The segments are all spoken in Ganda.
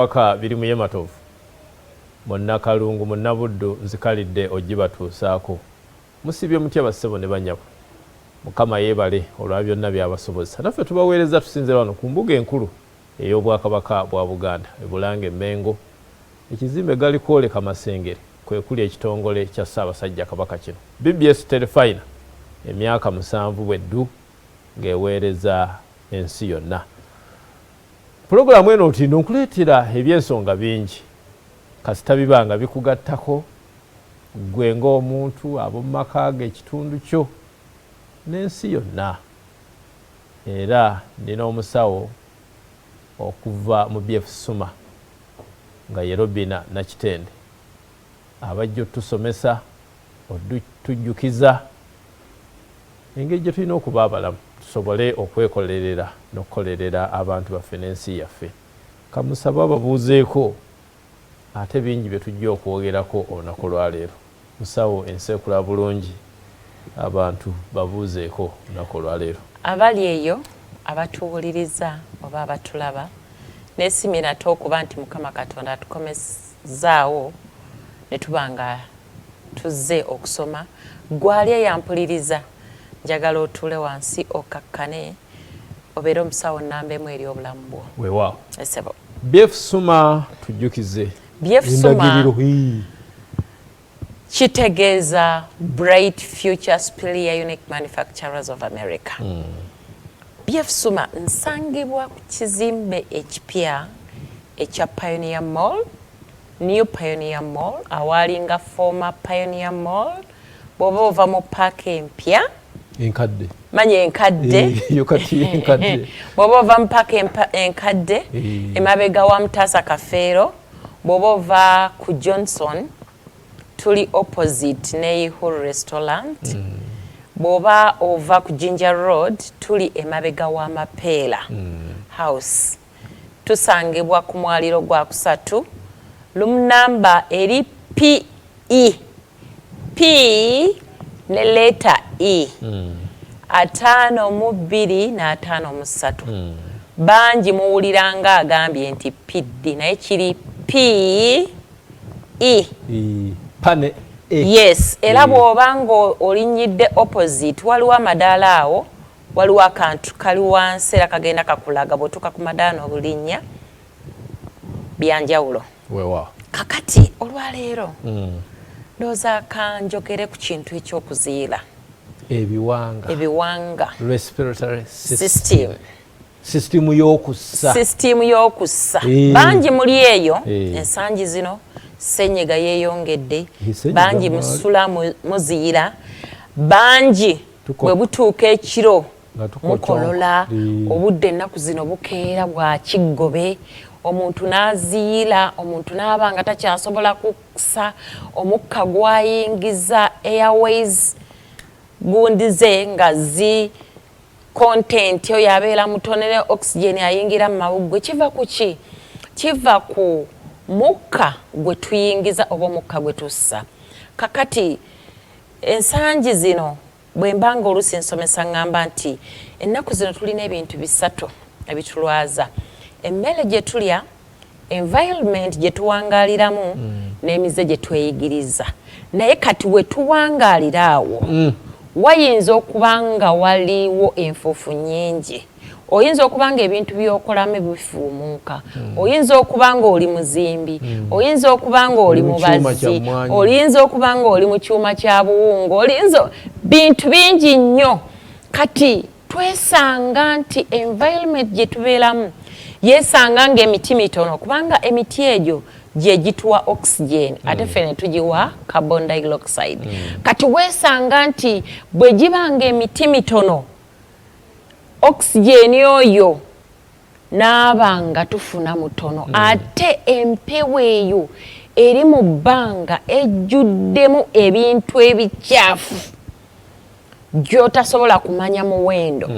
Kabaka Birimuye Matovu Munnakalungu Munnabuddu nzikalidde ojjibatuusaako. Musiibye mutya bassebo ne banyabo? Mukama yeebale olwa byonna by'abasobozesa. Naffe tubaweerezza tusinzira wano ku mbuga enkulu ey'Obwakabaka bwa Buganda e Bulange Mmengo. Ekizimbe Galikwoleka Masengere kwe kuli ekitongole kya Ssaabasajja Kabaka kino. BBS Terefayina emyaka musanvu bwe ddu ng'eweereza ensi yonna. Pulogulaamu eno ntindo nkuleetera eby'ensonga bingi kasita biba nga bikugattako ggwe ng'omuntu, ab'omu maka go, ekitundu kyo n'ensi yonna. Era ndi n'omusawo okuva mu BF Suma nga ye Robina Nakitende abajja otutusomesa, otujjukiza engeri gye tulina okuba abalamu tusobole okwekolerera n'okukolerera abantu baffe n'ensi yaffe. Kamusabe ababuuzeeko ate bingi bye tujja okwogerako olunaku lwa leero. Musawo ensi ekula bulungi abantu babuuzeeko olunaku olwa leero. Abali eyo abatuwuliriza oba abatulaba nesimye nate okuba nti Mukama Katonda atukomezaawo ne tuba nga tuzze okusoma. Ggwe ali eyampuliriza, njagala otuule wansi okkakkane obeere omusawo nnamba emu eri obulamu bwo. Weewaawo. Essebo. BF Suma tujjukize. BF Suma kitegeeza Bright Future Superior Unique Manufacturers of America. BF Suma nsangibwa ku kizimbe ekipya ekya Pioneer Mall New Pioneer Mall awaalinga former Pioneer Mall bw'oba ova mu paaka empya enkadde manya enkadde eh, kati enkadde bw'oba ova mu paaka enkadde eh. Emabega wa Mutaasa Kafeero, bw'oba ova ku Johnson tuli opposite ne Ihuru Restaurant. Bw'oba ova ku Jinja Road tuli emabega wa Mapeera House. Tusangibwa ku mwaliro gwa kusatu, room number eri PE P ne letter E 52 n'53. Bangi muwulira nga agambye nti PD naye kiri P E. Pane e. Yes, era bw'oba nga olinnyidde opposite waliwo amadaala awo, waliwo akantu kali wansi era kagenda kakulaga bw'otuuka ku madaala n'obulinnya byanjawulo. Wewa. Kakati olwaleero ndowooza kanjogere ku kintu eky'okuziira. Ebiwanga. Ebiwanga. Respiratory system. System. Sisitimu y'okussa. Sisitimu y'okussa. Bangi muli eyo ensangi zino ssenyiga yeeyongedde, bangi musula muziyira, bangi bwe butuuka ekiro mukolola, obudde ennaku zino bukeera bwa kiggobe, omuntu n'aziyira, omuntu n'aba nga takyasobola kussa omukka gw'ayingiza airways gundize nga zi content oyo abeera mutono ne oxygen ayingira mu mawuggwe. Kiva ku ki? Kiva ku mukka gwe tuyingiza oba omukka gwe tussa. Kakati ensangi zino bwe mba nga oluusi nsomesa ŋŋamba nti ennaku zino tulina ebintu bisatu ebitulwaza: emmere gye tulya, environment gye tuwangaaliramu n'emize gye tweyigiriza. Naye kati we tuwangaalira awo wayinza okuba nga waliwo enfuufu nnyingi, oyinza okuba nga ebintu by'okolamu bifuumuuka, oyinza okuba nga oli muzimbi, oyinza okuba nga oli mubazzi, oyinza okuba nga oli mu kyuma kya buwunga, oyinza bintu bingi nnyo. Kati twesanga nti environment gye tubeeramu yeesanga ng'emiti mitono, kubanga emiti egyo gye gituwa oxygen ate ffe ne tugiwa carbon dioxide. Kati weesanga nti bwe giba ng'emiti mitono, oxygen oyo n'aba nga tufuna mutono, ate empewo eyo eri mu bbanga ejjuddemu ebintu ebikyafu gy'otasobola kumanya muwendo.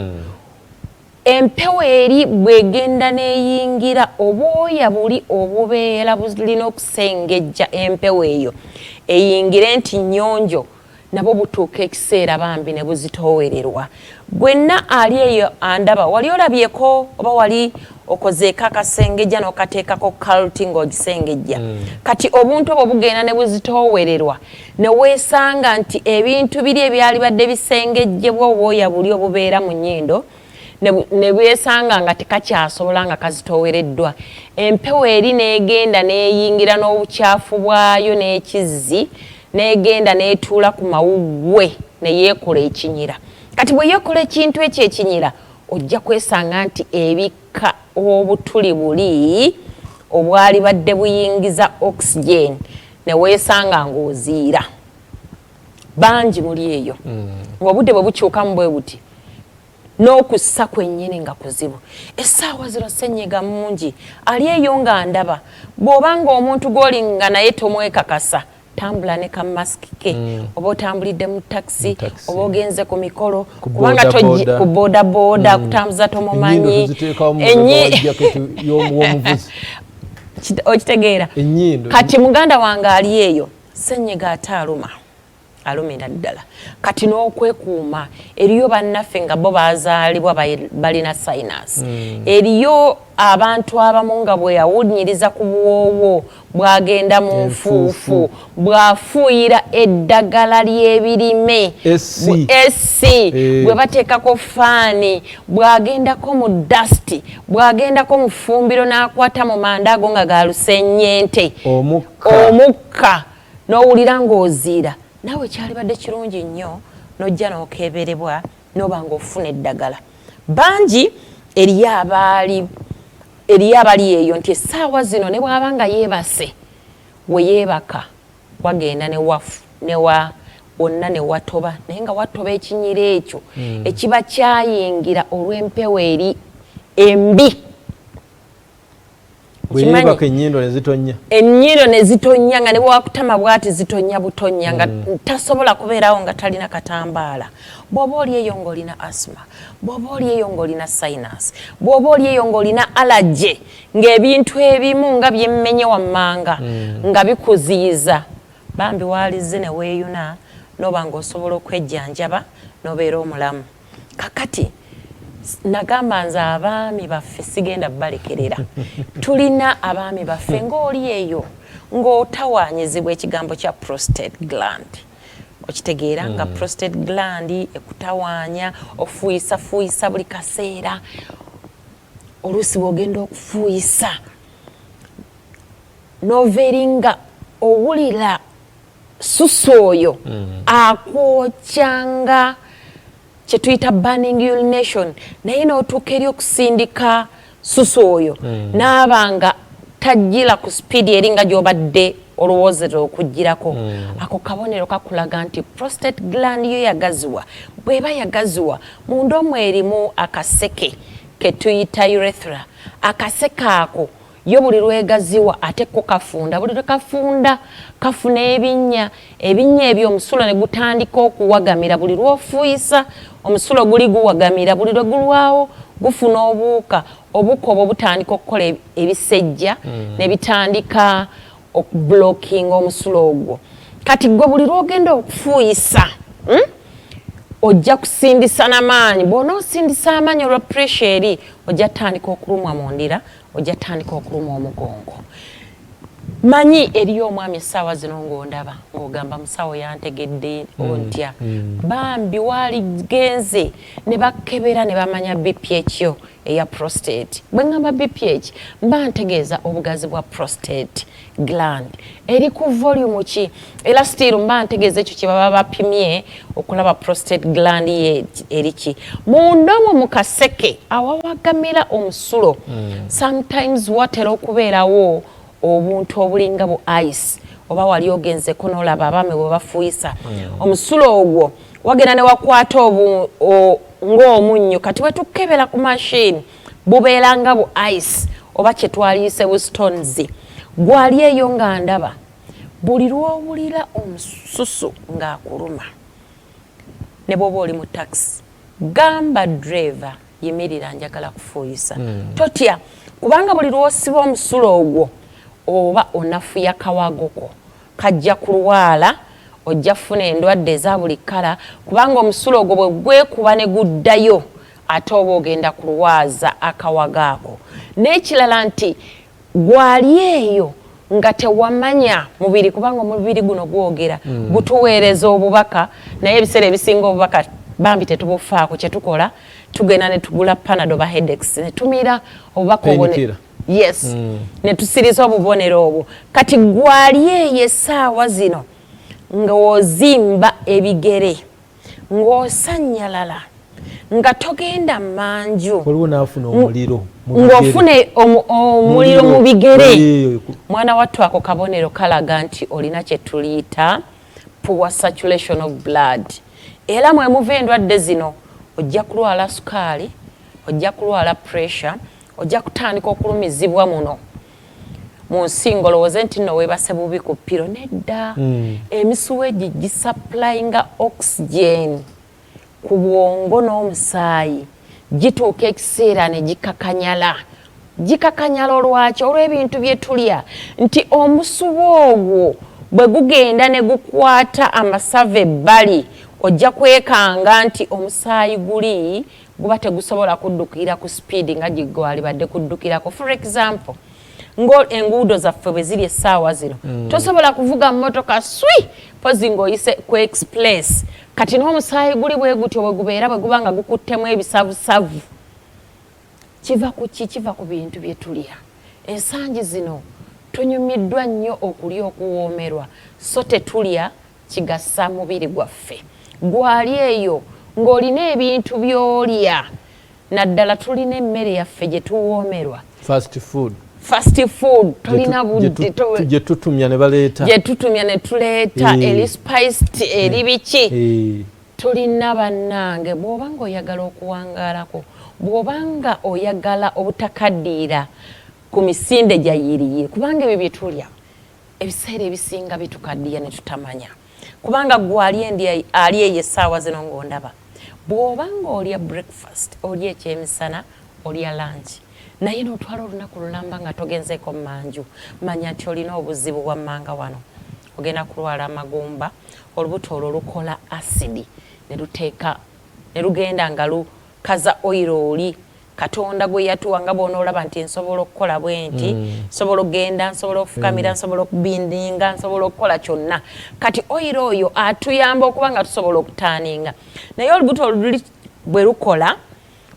Empewo eri bw'egenda n'eyingira, obwoya buli obubeera bulina okusengejja empewo eyo eyingire nti nnyonjo nabo butuuka ekiseera bambi ne buzitoowererwa. Gwenna ali eyo andaba, wali olabyeko oba wali Okozeeko akasengejja n'okateekako kalti ng'ogisengejja. Kati obuntu obwo bugenda ne buzitoowererwa, ne weesanga nti ebintu biri ebyalibadde bisengejjebwa, obwoya buli obubeera mu nnyindo, ne bwesanga nga tekakyasobola nga kazitoowereddwa. Empewo eri n'egenda n'eyingira n'obukyafu bwayo n'ekizzi, n'egenda n'etuula ku mawuggwe ne yeekola ekinyira. Kati bwe yeekola ekintu ekyo ekinyira, ojja kwesanga nti ebikka obutuli buli obwali badde buyingiza oxygen, ne weesanga ng'oziira. Bangi muli eyo ng'obudde bwe bukyukamu bwe buti, n'okussa kwennyini nga kuzibu. Essaawa zino ssenyiga mungi. Ali eyo nga ndaba, bw'oba ng'omuntu gw'oli nga naye tomwekakasa, tambula ne ka masiki ke, oba otambulidde mu takisi, Mu taxi. oba ogenze ku mikolo, Ku kubanga boda boda. Ku boda boda kutambuza tomumanyi. Ennyindo tuziteekamu jaketi y'omuvuzi. Okitegeera? Ennyindo. Kati muganda wange ali eyo, ssenyiga ate aluma, alumira ddala. Kati n'okwekuuma, eriyo bannaffe nga bo bazaalibwa balina sinus. Eriyo abantu abamu nga bwe yawunyiriza ku buwoowo, bwagenda mu nfuufu, bw'afuuyira eddagala ly'ebirime SC. SC, bwe bateekako faani, bw'agendako mu dust, bw'agendako mu ffumbiro n'akwata mu manda ago nga ga lusennyente, Omukka. Omukka n'owulira ng'oziira. Naawe kyalibadde kirungi nnyo n'ojja n'okeberebwa, n'oba ng'ofuna eddagala. Bangi eriyo abaali, eriyo abali eyo nti essaawa zino ne bw'aba nga yeebase, we yeebaka wagenda ne wafu ne wa wonna ne watoba, naye nga watoba ekinyira ekyo ekiba kyayingira olw'empewo eri embi. Bwe Okimanyi? yeebaka ennyindo ne zitonnya. Ennyindo ne zitonnya, nga ne bwewakutama bwati zitonnya butonnya, nga tasobola kubeerawo nga talina katambaala. Bw'oba oli eyo ng'olina asthma, bw'oba oli eyo ng'olina sinus, bw'oba oli eyo ng'olina allergy, ng'ebintu ebimu nga byemmenye wammanga nga bikuziyiza, bambi waalizze ne weeyuna n'oba ng'osobola okwejjanjaba n'obeera omulamu. Kakati nagamba nze abaami baffe sigenda balekerera. Tulina abaami baffe ng'oli eyo ng'otawaanyizibwa ekigambo kya prostate gland. Okitegeera nga prostate gland ekutawaanya, ofuuyisafuuyisa buli kaseera. Oluusi bw'ogenda okufuuyisa n'ova eri nga owulira susu oyo akwokyanga, kye tuyita burning urination, naye n'otuuka eri okusindika susu oyo n'aba nga tajjira ku sipiidi eri nga gy'obadde olowoozera okugirako. Ako kabonero kakulaga nti prostate gland yo yagaziwa. Bw'eba yagaziwa, munda omwo erimu akaseke ke tuyita urethra. Akaseke ako yo buli lwegaziwa ate ko kafunda. Buli lwe kafunda kafuna ebinnya. Ebinnya ebyo omusulo ne gutandika okuwagamira. Buli lw'ofuuyisa omusulo guli guwagamira. Buli lwe gulwawo gufuna obuuka. Obuuka obwo butandika okukola ebisejja ne bitandika okublockinga omusulo ogwo. Kati gwe buli lw'ogenda okufuuyisa, Ojja kusindisa n'amaanyi. Bw'onoosindisa amaanyi olwa pressure eri, ojja tandika okulumwa mu ndira, ojja tandika okulumwa omugongo. Manyi eriyo omwami essaawa zino ng'ondaba ng'ogamba, "Musawo yantegedde ontya?" Bambi waaligenze ne bakebera ne bamanya BPH yo eya prostate. Bwe ŋŋamba BPH, mba ntegeeza obugazi bwa prostate gland eri ku volume ki, era still mba ntegeeza ekyo kye baba bapimye okulaba prostate gland ye eri ki. Munda omwo mu kaseke awawagamira omusulo, sometimes watera okubeerawo obuntu obulinga bu ice, oba wali ogenzeko n'olaba abaami bwe bafuuyisa omusulo ogwo wagenda ne wakwata ng'omunnyo. Kati bwe tukebera ku machine bubeera nga bu ice oba kye twaliise bu stones. Gwali eyo nga ndaba, buli lw'owulira omususu ng'akuluma, ne bw'oba oli mu taxi, gamba driver, "Yimirira, njagala kufuuyisa." Totya, kubanga buli lw'osiba omusulo ogwo oba onafuya kawagoko, kajja kulwala, ojja kufuna endwadde eza buli kkala, kubanga omusulo ogwo bwe gwekuba ne guddayo. Ate oba ogenda kulwaza akawago ako. N'ekirala nti gwali eyo nga tewamanya mubiri, kubanga omubiri guno gwogera, gutuweereza obubaka, naye ebiseera ebisinga obubaka bambi tetubufaako. Kyetukola, tugenda ne tugula Panadol ba Hedex ne tumira obubaka obwo. Painkiller. Yes, ne tusiriza obubonero obwo. Kati gwali eyo essaawa zino ng'ozimba ebigere, ng'osannyalala, nga togenda manju, Waliwo n'afuna omuliro mu bigere. Ng'ofuna omuliro mu bigere. Mwana wattu, ako kabonero kalaga nti olina kye tuliyita poor circulation of blood, era mwe muva endwadde zino. Ojja kulwala sukaali, ojja kulwala pressure, ojja kutandika okulumizibwa muno mu nsingo, olowooze nti nno weebase bubi ku pillow. Nedda. Emisuwa egi gisupplyinga oxygen ku bwongo n'omusaayi, gituuka ekiseera ne gikakanyala. Gikakanyala olwaki? Olw'ebintu bye tulya, nti omusuwa ogwo bwe gugenda ne gukwata amasavu ebbali, ojja kwekanga nti omusaayi guli guba tegusobola kuddukira ku speed nga gigwalibadde kuddukirako. For example, ngo enguudo zaffe bwe ziri essaawa zino, tosobola kuvuga mmotoka swi pozi ng'oyise ku express. Kati n'omusaayi guli bwe gutyo bwe gubeera bwe guba nga gukuttemu ebisavusavu. Kiva ku ki? Kiva ku bintu bye tulya. Ensangi zino tunyumiddwa nnyo okulya okuwoomerwa, so tetulya kigasa mubiri gwaffe. Gwali eyo ng'olina ebintu by'olya, naddala tulina emmere yaffe gye tuwoomerwa. Fast food. Fast food, tolina budde. Gye tutumya ne baleeta. Gye tutumya ne tuleeta, eri spiced, eri biki. Tulina bannange, bw'oba nga oyagala okuwangaalako, bw'oba nga oyagala obutakaddiira ku misinde gya yiriyiri, kubanga ebyo bye tulya ebiseera ebisinga bitukaddiya ne tutamanya. Kubanga gwe ali endi ali eyo essaawa zino ng'ondaba, bw'oba ng'olya breakfast, olya ekyemisana, olya lunch, naye n'otwala olunaku lulamba nga togenzeeko mmanju, manya nti olina obuzibu bwammanga wano. Ogenda kulwala amagumba. Olubuto olwo lukola asidi ne luteeka ne lugenda nga lukaza oil oli Katonda gwe yatuwa, nga bw'onoolaba nti nsobola okukola bwe nti, nsobola okugenda, nsobola okufukamira, nsobola okubindinga, nsobola okukola kyonna. Kati oil oyo atuyamba okuba nga tusobola okuturninga, naye olubuto oluli bwe lukola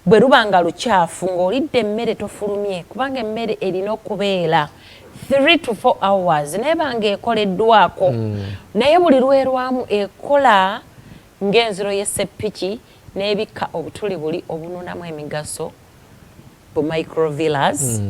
bwe luba nga lukyafu, ng'olidde emmere tofulumye, kubanga emmere erina okubeera 3 to 4 hours naye banga ekoleddwako. Naye buli lwerwamu ekola ng'enziro y'essepiki n'ebikka obutuli buli obunuunamu emigaso, bu microvillus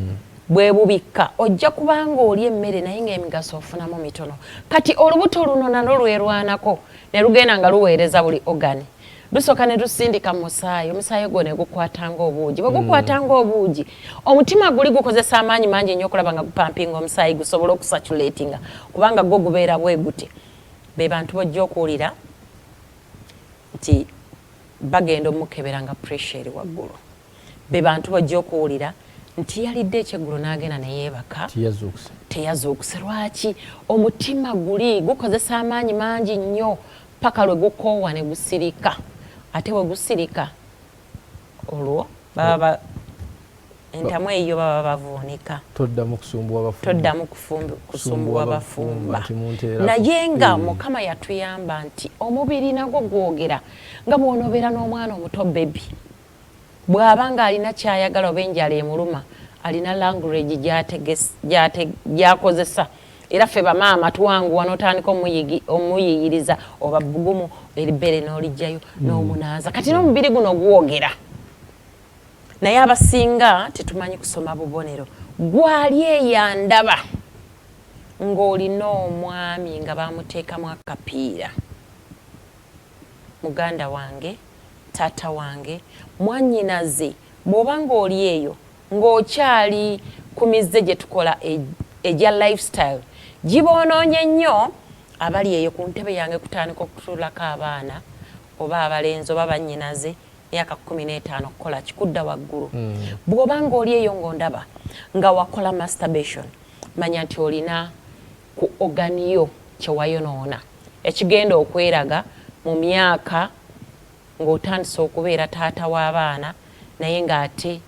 bwe bubikka. Ojja kubanga oli emmere naye ng'emigaso ofunamu mitono. Kati olubuto luno nalwo lwerwanako ne lugenda nga luweereza buli organ. Lusooka ne lusindika mu musaayi, omusaayi ogwo ne gukwata ng'obuugi. Bwe gukwata ng'obuugi, omutima guli gukozesa amaanyi mangi nnyo okulaba nga gupumpinga omusaayi gusobole okucirculatinga, kubanga gwo gubeera bwe guti. Be bantu bojja okuwulira nti bagenda omukebera nga pressure eri waggulu. Be bantu bajja okuwulira nti yalidde ekyeggulo n'agenda neyeebaka, Teyazuukuse. Teyazuukuse. Lwaki? Omutima guli gukozesa amaanyi mangi nnyo paka lwe gukoowa ne gusirika. Ate bwe gusirika, olwo baba entamu eyo baba bavuunika. Toddamu kusumbuwa bafumba. Toddamu kusumbuwa bafumba. Naye nga Mukama yatuyamba nti omubiri nagwo gwogera, nga bw'onoobeera n'omwana omuto, baby, bw'aba ng'alina kyayagala oba enjala emuluma, alina language gy'akozesa. Era ffe bamaama twanguwa n'otandika omuyiyiriza oba bugumu eribbere n'olijjayo n'omunaaza. Kati n'omubiri guno gwogera, naye abasinga tetumanyi kusoma bubonero. Gwali eyandaba ng'olina omwami nga bamuteekamu akapiira, muganda wange, taata wange, mwannyinaze, bw'oba ng'oli eyo ng'okyali ku mizze gye tukola egya lifestyle, giboonoonye nnyo. Abali eyo ku ntebe yange kutandika okutuulako abaana oba abalenzi oba bannyinaze myaka 15 okukola kikudda waggulu. Bw'oba ng'oli eyo ng'ondaba nga wakola masturbation, manya nti olina ku organ yo kyewayonoona ekigenda okweraga mu myaka ng'otandise okubeera taata w'abaana. Naye ng'ate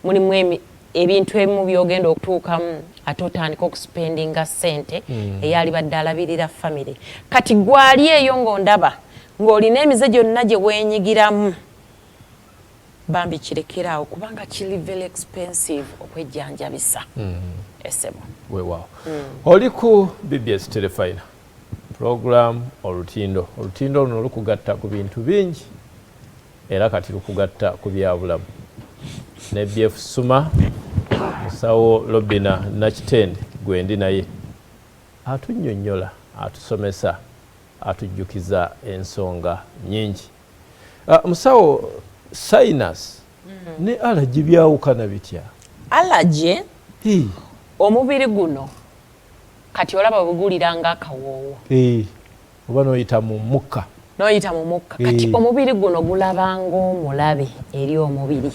mulimu ebintu ebimu by'ogenda okutuukamu, ate otandika okuspendinga ssente eyalibadde alabirira famire. Kati gwali eyo ng'ondaba ng'olina emize gyonna gye weenyigiramu, bambi kirekeraawo, kubanga kiri very expensive okwejjanjabisa. Esebo. Weewaawo. Oli ku BBS Terefayina, program Olutindo. Olutindo luno lukugatta ku bintu bingi, era kati lukugatta ku byabulamu ne BF Suma. Musawo Robina Nakitende gwendi naye, atunnyonnyola, atusomesa, atujjukiza ensonga nnyingi. Musawo, sinus ne allergy byawukana bitya? Allergy, omubiri guno kati olaba bwegulira nga akawoowo. Oba n'oyita mu mukka. N'oyita mu mukka. Kati omubiri guno gulaba ng'omulabe eri omubiri,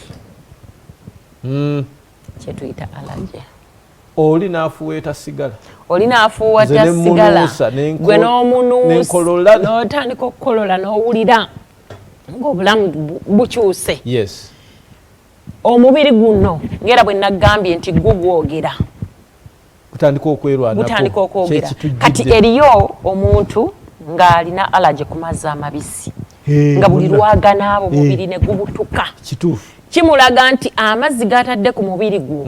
kyetuyita allergy. Oli n'afuweeta sigala. Oli n'afuuwata Nze ne sigala. munuusa, Gwe n'omunuusa, nenkolola. N'otandika okukolola, n'owulira ng'obulamu bukyuse. Omubiri guno, ngera bwe nagambye nti gwo gwogera. Gutandika okwerwanako. Gutandika okwogera. Kyekitujjidde. Kati eriyo omuntu ng'alina allergy ku mazzi amabisi, nga buli lwaganaaba omubiri ne gubutuka. Kimulaga nti amazzi g'atadde ku mubiri gwo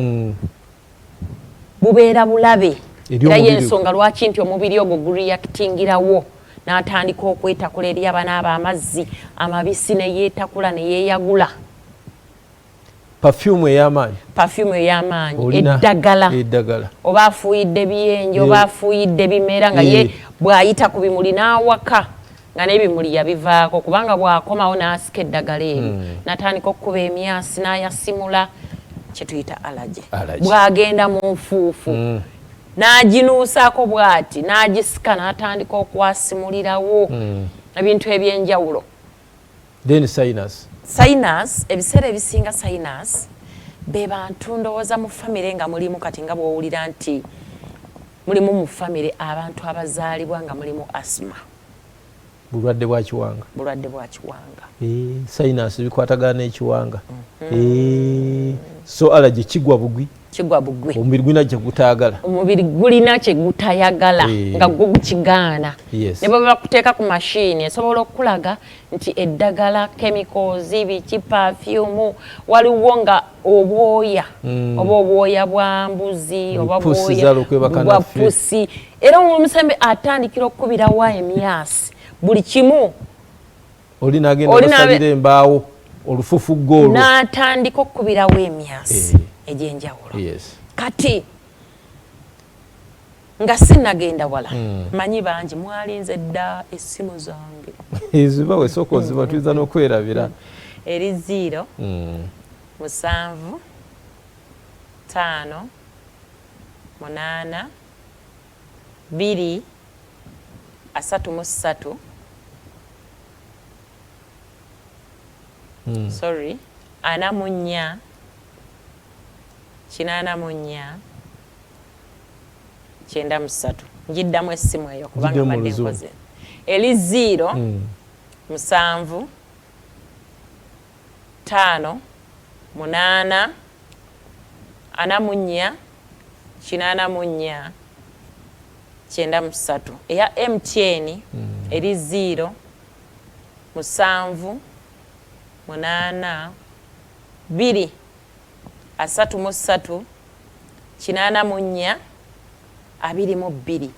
bubeera bulabe. Eri Era omubiri. Yensonga lwaki nti omubiri ogwo gureactingirawo n'atandika okwetakula eri abanaaba amazzi amabisi, ne yeetakula ne yeeyagula. Perfume ey'amaanyi. Perfume ey'amaanyi. Olina Eddagala. Eddagala. Oba afuuyidde biyenje, oba afuuyidde bimera, nga ye bw'ayita ku bimuli n'awaka nga n'ebimuli yabivaako, kubanga bw'akomawo n'asika eddagala eryo, n'atandika okukuba emyasi n'ayasimula, kyetuyita allergy. Allergy. Bw'agenda mu nfuufu n'aginuusaako bw'ati n'agisika n'atandika okwasimulirawo, ebintu ebyenjawulo. Then sinus. Sinus, ebiseera ebisinga sinus be bantu ndowooza mu famire nga mulimu, kati nga bw'owulira nti mulimu mu famire abantu abazaalibwa nga mulimu asthma. Bulwadde bwa kiwanga. Bulwadde bwa kiwanga. Sinus bikwatagana n'ekiwanga. So allergy kigwa bugwi. Kigwa bugwi. Omubiri gulina kye gutaagala. Omubiri gulina kye gutayagala, nga gwo gukigaana. Ne bwe bakuteeka ku mashini esobola okukulaga nti eddagala, chemicals, biki, perfume, waliwo nga obwoya, oba obwoya bwa mbuzi, oba Pussy bwoya zaala okwebaka bwa naffe. pussy. Era omusembe atandikira okukubirawo emyasi buli kimu. Oli n'agenda Oli basalira embaawo olufufuggo olwo. N'atandika okukubirawo emyasi egy'enjawulo. Kati nga sinnagenda wala, manyi bangi mwalinze dda essimu zange. Eziba wesooka oziba, tuyinza n'okwerabira. Eri 0 7 5 8 2 33, sorry, 44 84 93. Njiddamu essimu eyo kubanga Giddemu mu mbadde Luzungu. nkoze. Eri 0 7 5 8 44 84 93. Eya MTN eri 0 7 8 2 33 84 22.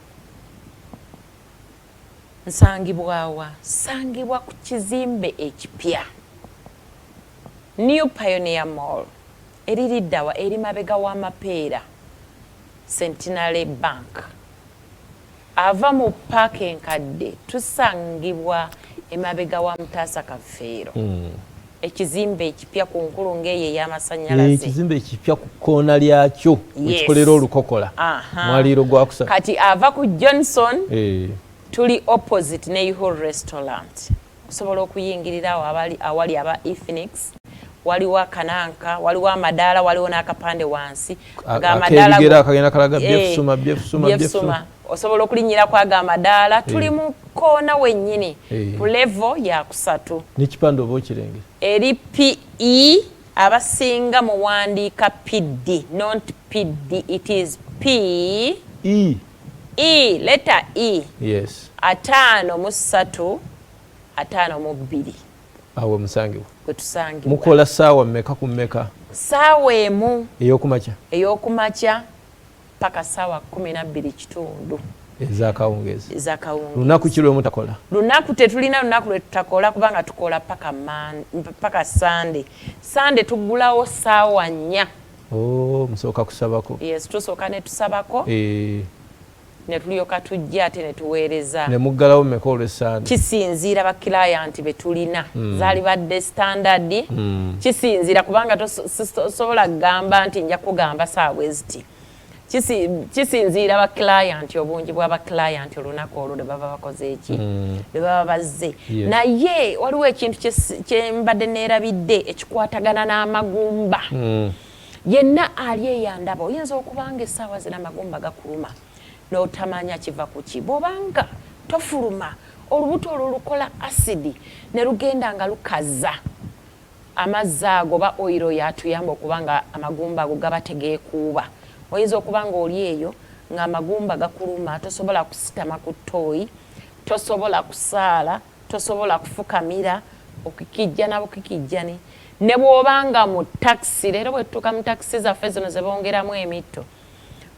Nsangibwawa? Sangibwa ku kizimbe ekipya, New Pioneer Mall, eririddawa? Eri mabega w'amapeera Centenary Bank. Ava mu paaka enkadde, tusangibwa emabega wa Mutaasa Kafeero, ekizimbe ekipya ku nkulungo eyo ey'amasannyalaze. Ekizimbe ekipya ku kkoona lyakyo wekikolera olukokola, mwaliiro gwakusatu. Kati ava ku Johnson, tuli opposite ne Uhuru Restaurant. Osobola okuyingirira awo awali aba Efinix, waliwo akananka, waliwo amadaala, waliwo n'akapande wansi. Aga ak'ebigere akagenda kalaga Byefusuma, Byefusuma, Byefusuma. Osobola okulinnyirako ago amadaala. Tuli mu koona wennyini ku level yakusatu. N'ekipande oba okirengera? Eri PE. Abasinga muwandiika PD, not PD, it is P E. E, letter E. Yes. 53 52. Awo musangibwa. Kwetusangibwa. Mukola saawa mmeka ku mmeka? Saawa 1 ey'okumakya. Ey'okumakya paka saawa 12:15. Ezakawungeezi. Ezakawungeezi. Lunaku ki lwe mutakola? Lunaku tetulina lunaku lwe tutakola kubanga tukola paka Sande. Sande tuggulawo saawa 4. Oh, musooka kusabako. Yes, tusooka ne tusabako. Ne tulyoka tujja ate ne tuweereza. Ne muggalawo mmeka olw'Essande? Kisinziira ba client be tulina. Zaali badde standard. Kisinziira kubanga tosobola kugamba nti nja kugamba saawa eziti. Kisinziira ba client, obungi bwa ba client olunaku olwo lwe baba bakoze eki, lwe baba bazze. Naye waliwo ekintu kye mbadde neerabidde ekikwatagana n'amagumba. Yenna ali eyandaba oyinza okuba nga essaawa zino amagumba gakuluma n'otamanya kiva ku ki. Bw'obanga tofuluma, olubuto olwo lukola asidi ne lugenda nga lukaza amazzi ago oba oyiro yatuyamba okuba nga amagumba ago gaba tegeekuuba. Oyinza okuba nga oli eyo ng'amagumba gakuluma, tosobola kusitama ku ttooyi, tosobola kusaala, tosobola kufukamira, okikijja na bukikijjani. Ne bw'obanga mu takisi, leero bwe tutuuka mu takisi zaffe zino ze bongeramu emitto,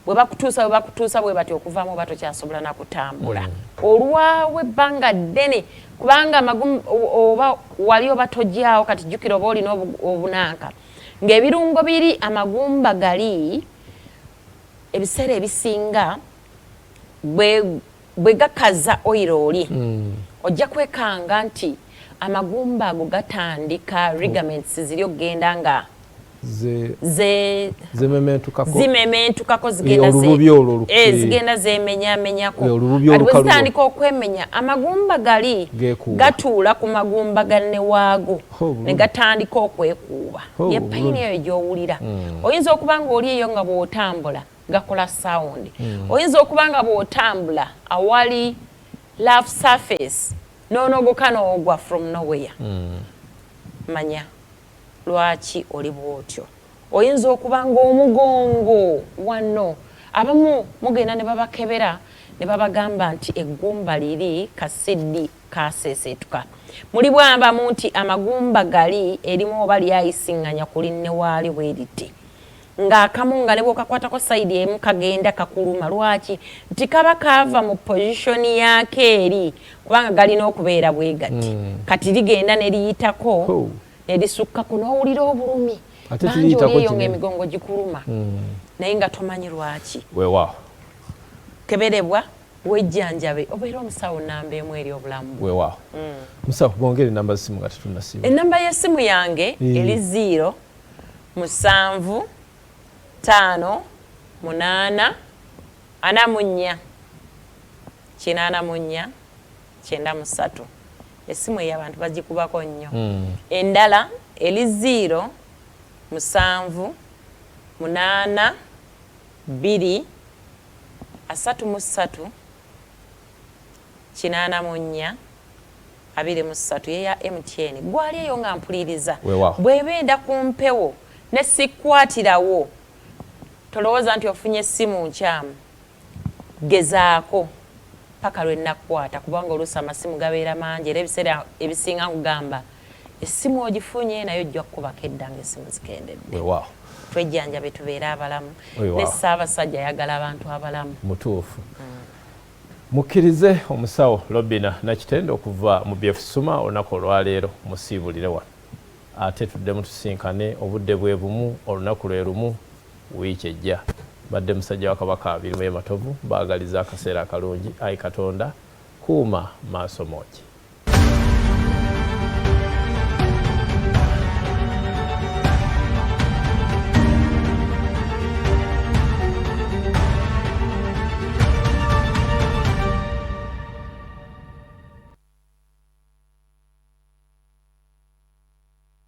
bwe bakutuusa bwe batyo okuvaamu oba tokyasobola na kutambula. Olwawo ebbanga ddene kubanga oba wali oba tojjaawo, kati jjukira oba olina obunanka ng'ebirungo biri amagumba gali ebiseera ebisinga bwe gakaza oyiro oli ojja kwekanga nti amagumba ago gatandika ligaments ziri okugenda nga zimementukako, zigenda zemenyamenyako. Kati bwe zitandika okwemenya, amagumba gali gatuula ku magumba ganne waago ne gatandika okwekuuba. Ye pain eyo gy'owulira. Oyinza okuba ng'oli eyo nga bw'otambula gakola sound. Oyinza okuba nga bw'otambula awali rough surface n'onogoka n'ogwa from nowhere. Manya lwaki oli bw'otyo. Oyinza okuba ng'omugongo wano abamu mugenda ne babakebera ne babagamba nti eggumba liri kasiddi kaseeseetuka. Muli bwambamu nti amagumba gali erimu oba lyayisiŋŋanya ku linne waali bwe riti. Ng'akamu nga ne bw'okakwatako sayidi emu kagenda kakuluma. Lwaki? Nti kaba kaava mu position yaako eri kubanga galina okubeera bwe gati. Kati ligenda ne liyitako ne lisukkako n'owulira obulumi. Bangi oli eyo ng'emigongo gikuluma naye nga tomanyi lwaki. Weewaawo. Keberebwa, wejjanjabe, obeera omusawo namba 1 eri obulamu. Weewaawo. Musawo, bongere enamba z'essimu nga tetunnasiiba. Enamba y'essimu yange eri 0 7 5 8 44 84 93. Essimu eyo abantu bagikubako nnyo. Endala eri 0 7 8 2 33 84 23 ye ya MTN. Gwali eyo nga mpuliriza. Bw'ebenda ku mpewo ne sikwatirawo, tolowooza nti ofunye essimu nkyamu. Gezaako paka lwe nnakwata kubanga oluusi amasimu gabeera mangi era ebiseera ebisinga nkugamba essimu ogifunye naye ojja kukubako edda ng'essimu zikendedde. Twejjanjabe tubeere abalamu. Ne Ssaabasajja ayagala abantu abalamu. Mutuufu. Mukkirize omusawo Robina Nakitende okuva mu BF Suma olunaku olwaleero musiibulire wano. Ate tuddemu tusinkane obudde bwe bumu olunaku lwe lumu wiiki ejja. Mbadde musajja wa Kabaka Birimu Matovu, mbaagaliza akaseera akalungi. Ayi Katonda kuuma maaso moogi.